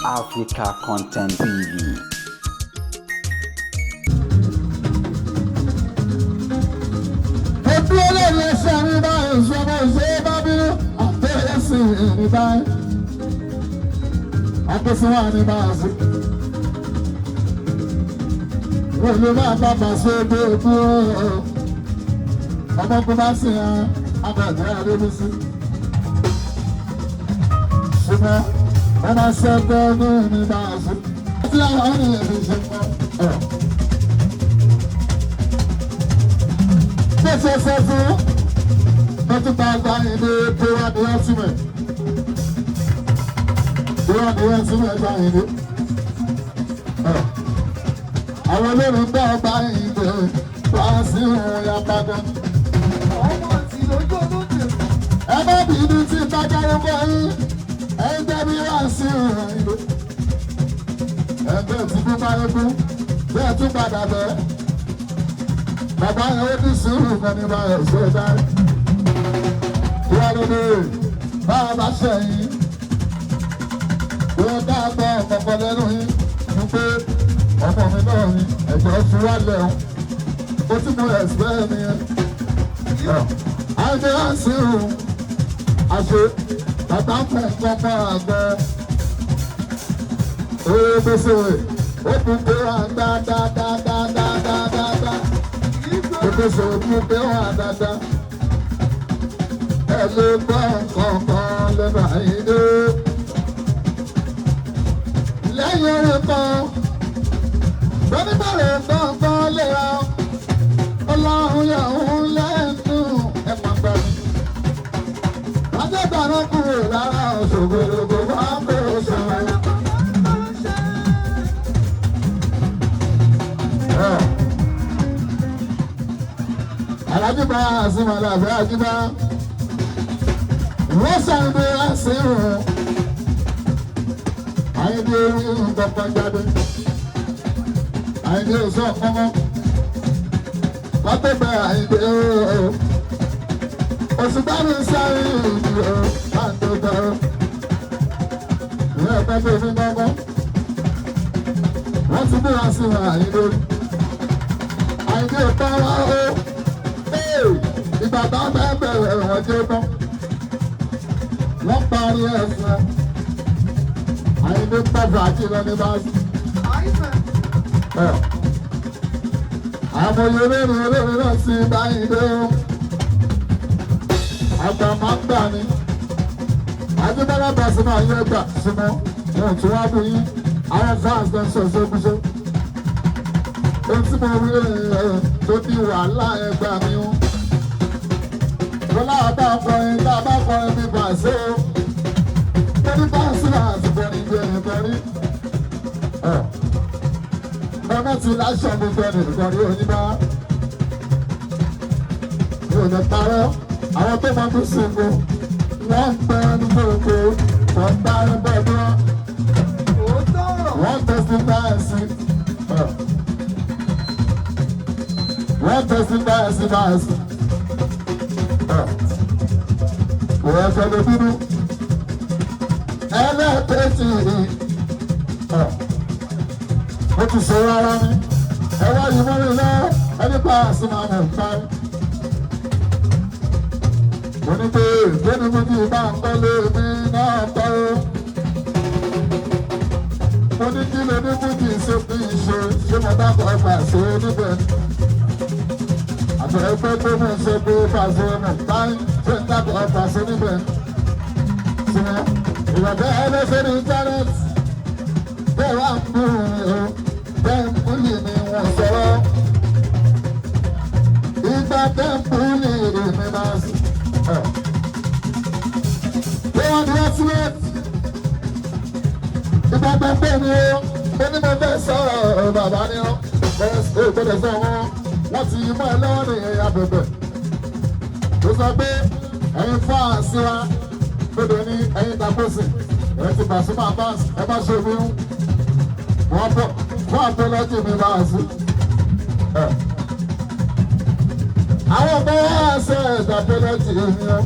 Africa Content TV. Ojú olórí ẹsẹ̀ mi báyìí sọ́mọ́ ṣé bá bínú àtẹ̀yẹsì mi báyìí. Àtẹ̀sí wà ní báyìí. Olú máa bá bàṣẹ bí ojú ọmọ kó bá sì hàn abẹ́jẹ́ adébísí. Ṣùgbọ́n wọ́n máa ṣe ẹgbẹ́ ní mi báyìí. Tí àwọn ènìyàn fi ṣe mọ́ ọ̀. Ṣe fún mo tún bá gba ìdí tó wá ní ẹ́tìmẹ̀ tó wá ní ẹ́tìmẹ̀ gba ìdí. Àwọn olórin gbọ́ gba ìdí wá sí òun ya padà. Ẹ má bínú tí bá dárúkọ yín, ẹ̀yin tẹ́bí wá sí òun ìlú. Ẹgbẹ́ tí kú bá yẹ kú, bẹ́ẹ̀ tún padà bẹ́ẹ̀. Bàbá yẹn ó ní sùúrù kan ní báyọ̀ ṣe dárí. Ìwà lóde bá a bá ṣẹ̀yìn. Ìwọ ká gbọ́ ọ̀pọ̀pọ̀ lẹ́nu yín ní pé ọmọ mi náà ni ẹ̀jẹ̀ fi wá lẹ́hún. Ó tí mo ẹ̀sìpẹ́ mi yẹn. Àìdè á sí òun. Àṣe bàbá ń pọ̀ nǹkan mọ́ àgbẹ̀. Ó bó ṣe ó kún pé wà dáadáadáadáadáa. Òkèsè òkú pé wà dáadáa. Ẹ lè gbọ́ nǹkan kan lẹ́nu àyíndé. Lẹ́yìn orin kan, oníbẹ̀rẹ̀ kankan léra. Ọlọ́run yà ń lẹ́nu ẹ̀ máa gbà mí. Ajẹ́gbàrún kúrò lára òṣogbo máa ń bó sọ̀rọ̀. Alájúbá àsìmọ̀lá àbẹ́ àjúbá. Wọ́n ṣàìdé àṣírùn. Àyíndé orí nǹkan jáde. Àyíndé oṣù ọ̀pọ̀mọ́. Látọ̀bẹ̀ àyíndé ooo. Oṣù bá mi sáré ìlú ooo. Máa ń tó bẹ̀ ooo. Ìyá ẹ̀ka tó fi gbọ́ngàn. Wọ́n ti búra sí wọn àyíndé orí. Àyíndé ọ̀pọ̀ wá ooo. Ìgbà bá fẹ́ bẹ̀rẹ̀ wọ́n jẹ́ tán. Wọ́n parí ẹ̀sìn. Àyìndé pẹ̀lú àti ìlànà ìbáṣe. Àwọn olórin olórin náà ti báyìí dé o. Àgbà máa ń gbà ní. Àdúgbò Pasuma yẹ gbà súnmọ́. Wọn ò tún wá bú yín. Àwọn fans ló ń sọ sókúsó. Ohun tí mo rí tó di wàhálà ẹgbà mi o. Bọ́lá bá kọrin tá a bá kọrin bí Pàṣẹ o. Torí Pasuma àti kọrin bí ẹnì kan rí. Bọ́lá ti láṣọ gbogbo ẹnì kan rí oníbà. Mi ò lè parọ́, àwọn tó máa tún sinmi. Wọ́n ń pẹ́ ní gbogbo, wọ́n ń bá ẹ bẹ́ẹ̀ bí wọ́n. Wọ́n testify sí. Wọ́n testify sí báyìí. Wọ́n fẹ́ lè bínú. Ẹlẹ́ẹ̀kejì ó ti sọ rárá mi. Ẹ wá yìí mọ́ mi lọ, ẹni pa àsìmọ́ àmọ̀ nǹkan. Mo ní pé ìgbéni mi kì í bá ń kọ́lé mi náà kọ́ ó. Mo ní kí ló ní mú kí n ṣe kí n ṣe ṣé mo bá kọ́ pàṣẹ níbẹ̀. Àtẹ̀rẹ́ pé tó mú ṣe pé pàṣẹ mọ̀ báyìí ṣé ń dábọ̀ pàṣẹ níbẹ̀. Ṣùgbọ́n ìrọ̀lẹ́ ẹlẹ́sẹ̀ ní íńtánẹ́ẹ̀tì bẹ́ẹ̀ wá ń bú mi o, bẹ́ẹ̀ ń búlì mi wọ́n sọ̀rọ̀. Ìgbà bẹ́ẹ̀ ń búlì mi máa sùn. Bí wọ́n ti wá sílẹ̀ ìgbà gbàgbé mi o, ó ní mo fẹ́ sọ̀rọ̀ bàbá ni ó, bẹ́ẹ̀ gbọ́dọ̀ sọ wọn láti mọ́ ẹ lọ́wọ́ ní ẹ̀yà bẹ̀bẹ̀. Ó sọ pé ẹ̀yin fáàsì wa gbọ́dọ̀ ní ẹ̀yin takosì, ẹ̀ ti Pasuma fans ẹ bá ṣe mí ń. Wọ́n bọ̀ fún àpẹlẹ́jì mi máa sí. Àwọn ọmọ wa ṣe ẹ̀dàpẹlẹ́jì mi o.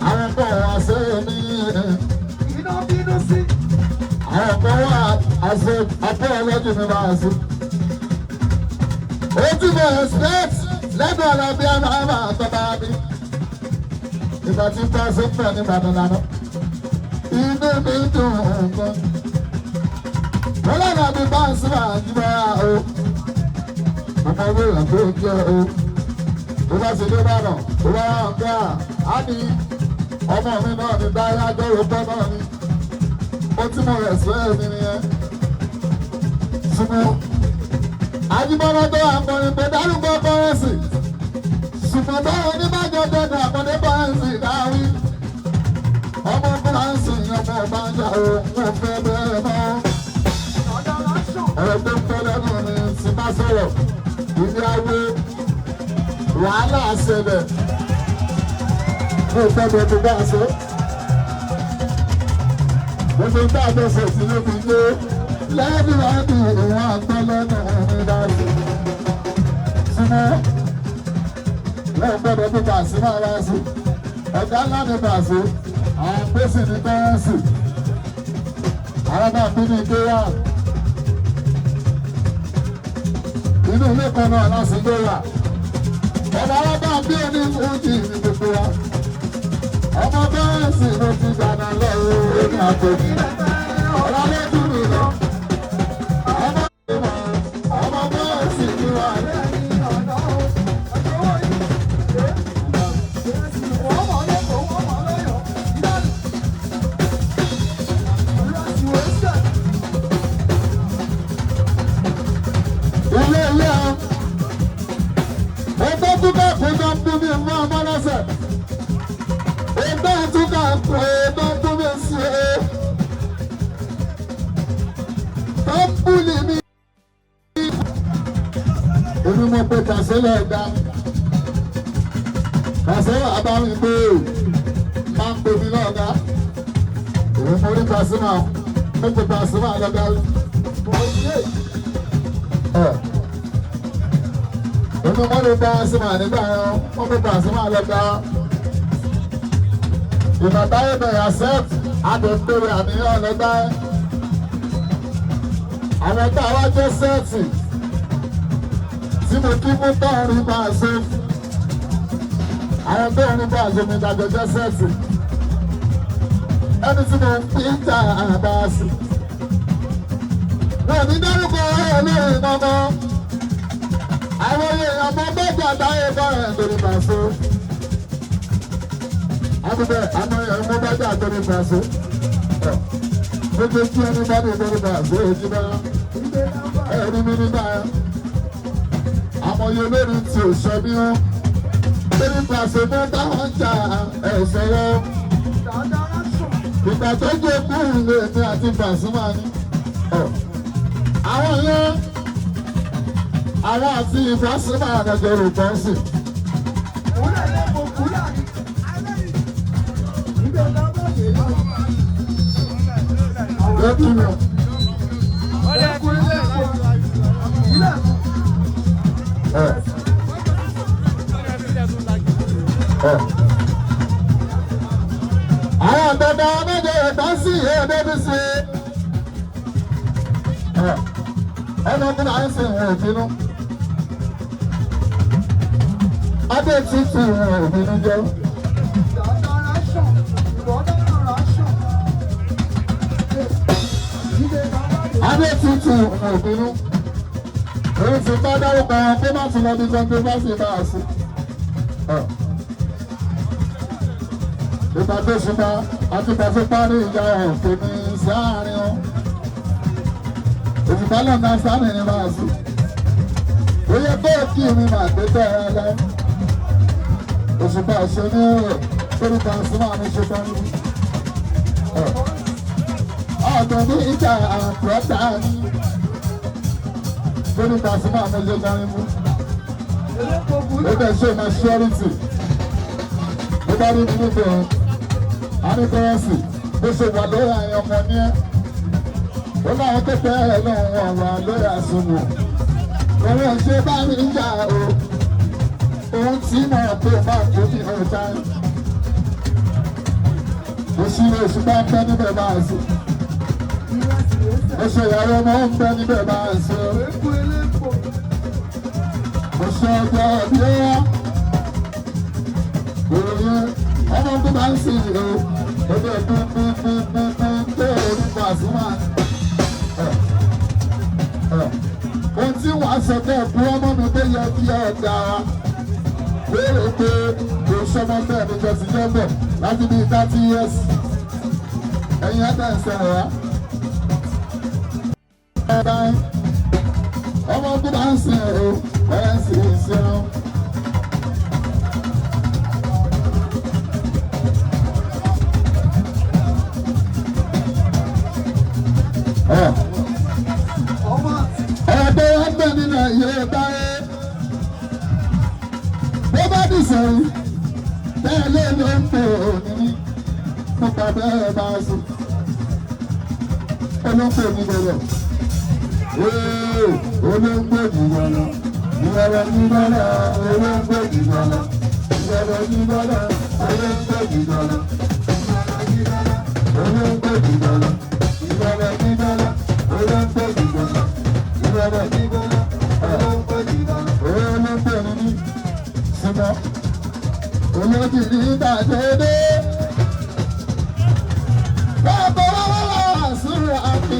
Àwọn ọmọ wa ṣe mí. Iná bínú Àṣẹ àpò ọlọ́dún mi máa ṣe. Ó ti mọ̀ expect lẹ́nu ọ̀la bí a máa máa tọ́ bá mi. Ìgbà tí bá ṣe ń bẹ̀ ní Ìbàdàn lánàá. Inú mi dùn gan. Wọ́n lọ́nà mi bá ń sún àjùmọ̀ o. Ọmọ owó ìrànwọ́ jẹ́ o. Ó bá ṣe dé Ìbàdàn, ó bá wà ń gbà á ní ọmọ mi náà ní dáyà jọ́rò pẹ́ náà ni. Ó tí mo rẹ̀ sọ ẹ̀mí nìyẹn. Ṣùgbọ́n Ajíbọ́lá tó àkọrin pé dárúkọ kọ́rẹ́sì. Ṣùgbọ́n báwo ní bá jọ dẹ́nu àkọ́dé kọ́rẹ́sì dáwí. Ọmọ kọ́rẹ́sì ọmọ ọba ń jà o, mo fẹ́ bẹ́ẹ̀ mọ́. Ọ̀rọ̀ tó ń fẹ́ lẹ́nu mi ti bá sọ̀rọ̀. Ìdí awo wàhálà ṣẹlẹ̀. Mo fẹ́ bẹ́ẹ̀ tó bá sọ. Gbogbo tá a bẹ̀sẹ̀ sí ló fi gbé lẹ́nu láti ìwọ̀n àgbẹ̀ lẹ́nu mi dájú. Súnmọ́ wọ́n gbọ́dọ̀ bí bàṣí máa wá sí. Ọ̀gá ńlá ni bàṣí, àwọn pèsè ní kọ́rẹ́nsì. Àwọn náà bí ní ìgbéyà. Inú ilé kan náà láti gbéyà. Ọ̀gá alábà bí oní fújì ní gbogbo wa. Ọmọ kọ́rẹ́nsì ló ti gbàdá lọ́wọ́ ní àtòkì. Ọ̀la lójú mi lọ. Ọmọ kọ́rẹ́nsì ni wà ní. Ilé ilé ọ. Ọgbọ́n túkà kó tó ń bú mi mọ́ ọmọ lọ́sẹ̀. Ọgbọ́n túkà kó tó ń bú mi sí e. Tó ń bú ni mi. Èmi mo pe Kàṣẹ́lẹ̀ ẹ̀dá. Kàṣẹ́lẹ̀ àbámi pé máa ń pè mí lọ́gá. Èmi mo rí Pasuma, mo pe Pasuma lọ́gá. Èmi wọ́n lè Pasuma nígbà yẹn, wọ́n pe Pasuma lọ́gá. Ìgbà táyé bẹ̀rẹ̀ accept, àdèpèrè àníyàn lọ́gá. Àwọn tá a wá jẹ́ sẹ́ẹ̀tì tí mo kí mú tọ́rin bá a ṣe. Àwọn tọ́rin bá a ṣe mi dàgbẹ́ jẹ́ sẹ́ẹ̀tì. Ẹni tí mo fi ń ta àbá sí. Wọ́n ní dárúkọ olórin kankan. Àwọn èèyàn mọ bẹ́ẹ̀ àtàyè bọ́ọ̀rẹ̀ torí Paso. Àbúbẹ̀ àwọn èèyàn mọ bẹ́ẹ̀ àtòrí Paso. Gbogbo tí ẹni bá dé torí Paso èjì bá ẹ̀rí mi nígbà yẹn. Àwọn yóò lórí tí ò sọ bí wọ́n. Torí Paso mọ́ táwọn ń jà ẹ̀sẹ̀ yọ. Ìgbà tó jẹ́ kúrú lè ní àti Pasuma ni. Àwọn yẹn àwọn àti Pasuma àgbẹ̀jọ rò tán sí. Lẹ́kùn mi. Àwọn àgbẹ̀dẹ ọmọdé rò tán sí ẹ̀ẹ́dẹ́bí sí. Ọmọkùnrin à ń sìn ìwọ̀n òbínú. Adé títí ìwọ̀n òbínú jẹ́. Adé títí ìwọ̀n òbínú. Èyí ti bá dárúkọ wọn kó má tún lọ bí controversy bá a sí. Ìgbà tó ṣùgbọ́n àti pàṣẹ parí ìjà òkè ní sáàárín wọn. Òṣùpá lọ́nà sáàmì ni máa sùn. Ó yẹ kó kí mi máa gbé tẹ́ ẹ lọ. Òṣùpá ṣe ní ọ̀rọ̀ lórí Pasuma mi ṣe tán ní. Ọ̀dọ̀ ní ìjà àpọ̀tà ní. Lórí Pasuma mi ṣe tán ní. Ó bẹ̀ ṣe máa ṣọ́rìtì. Ó bá rí mi níbẹ̀. A ní kọ́rẹ́sì bó ṣe wà lórí àyàn ọmọ ní ẹ́. Ó láwọn tó fẹ́ ẹ̀ náà wọ̀n wà lórí àsùnwọ̀n. Òun ṣe bá mi ń jà o. Òun tí mo pè máa kó ní ọjà. Òṣìṣẹ́ oṣù bá ń pẹ́ níbẹ̀ máa sùn. Mo ṣe ìyàwó ọmọ ń bẹ níbẹ̀ bá ń sọ. Mo ṣe ọjọ́ bí ó wá. Òye ọmọ tó bá ń sìn o. Ọjọ́ pínpínpínpín tó orúkọ àsúnmọ́. Ohun tí wàá sọ pé ẹ̀kú ọmọ mi tó yẹ kí ẹ dá béèrè pé kò sọmọ bẹ́ẹ̀ ní jọ ti jẹ́ bẹ̀ láti bíi 30 years. Ẹ̀yin ẹ̀dá ìṣẹ̀lẹ̀ wá. Ọmọ tó bá ń sìn o, ẹ̀ ń sìn sí o. Ẹ̀ẹ́dẹ́ ẹgbẹ́ nínú ẹ̀yẹ báyé. Bó bá dì sẹ́yìn, bẹ́ẹ̀ lé ló ń pè òní ní nípa bẹ́ẹ̀ bá sùn. Olóńgbò ní bẹ̀rẹ̀. Olóńgbò ní bẹ̀rẹ̀. Ìrọ̀rọ̀ ní bẹ̀rẹ̀. Olóńgbò ní bẹ̀rẹ̀. Ìrọ̀rọ̀ ní bẹ̀rẹ̀. Olóńgbò ní bẹ̀rẹ̀. Olóńgbò ní bẹ̀rẹ̀. Ìrọ̀rọ̀ ní bẹ̀rẹ̀. Olóńgbò ní bẹ̀rẹ̀. Ìrọ̀rọ̀ ní bẹ̀rẹ̀. Olóńgbò ní bẹ̀rẹ̀. Olóńgbò ní símọ́. Olójìní gbàgede. Bàbá wà sùúrù àmì.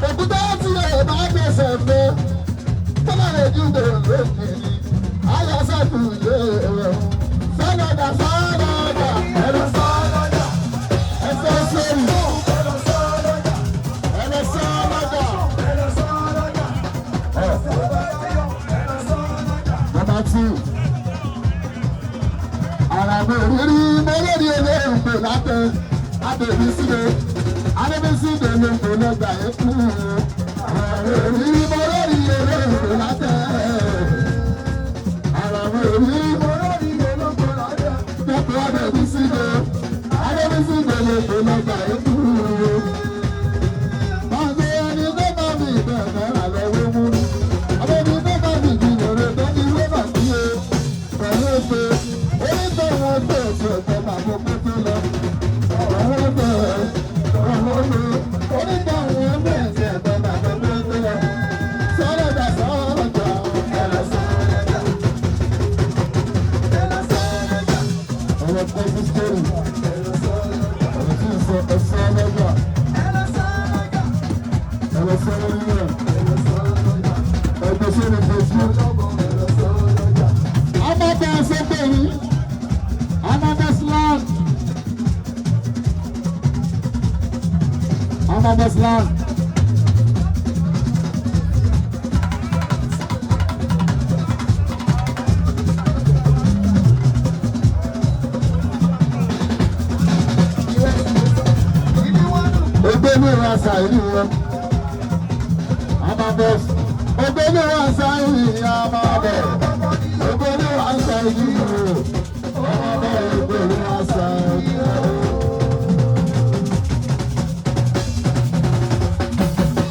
Òkúta tí ẹ bá gbèsè fẹ́, tọ́lá rẹ̀ júdò lójìní. Ayọ̀ sẹ́kù lé ẹ̀rọ. Sọ́dọ̀dà sọ́dọ̀dà ẹ̀rọ sọ́dọ̀dà. Ẹ̀sẹ̀ sẹ́yìn. Ẹ̀rọ sọ́dọ̀dà. Number 2. Ara mi rírí mo lórí olóògbé látẹ Adébí síde Adébí síde ló ń pè lọ́gbà ẹ̀kú. Ara mi rírí mo lórí olóògbé látẹ. Ara mi rírí mo lórí olóògbé látẹ. Dọ́kọ̀ Adébí síde Adébí síde ló ń pè lọ́gbà ẹ̀kú. Báńkì ẹni tó bá mi bẹ̀rẹ̀ àlọ́ wọ́n mú. Àbẹ̀bí tó bá mi jìnnà rẹ̀ tó ní wọ́n bá sí o. Pẹ̀lú pé onítọ̀hún ọ̀sẹ̀ ọ̀sẹ̀ bàbá tó lọ. Ọ̀rọ̀ bẹ̀rẹ̀ ọ̀rọ̀ mi. Onítọ̀hún ọ̀sẹ̀ ọ̀sẹ̀ bàbá tó lọ. Sọ́dọ̀dà sọ́dọ̀dà ẹ̀rọ sọ́dọ̀dà. Ọ̀rọ̀ kọ́sí sórí. Ọ̀rọ̀ tí ń sọ ẹ̀sọ́ ọlọ́gbà. Ẹ̀rọ sọ́dọ̀dà. Ẹgbẹ́ sórí Facebook. Amada Sọ́gbẹ̀rì. Amada Slang. Amada Slang. Ògbéni ìrasà ìlú wọn. Amada. Ògbéni ìrasà ìlú Amada. Ògbéni ìrasà ìlú wọn.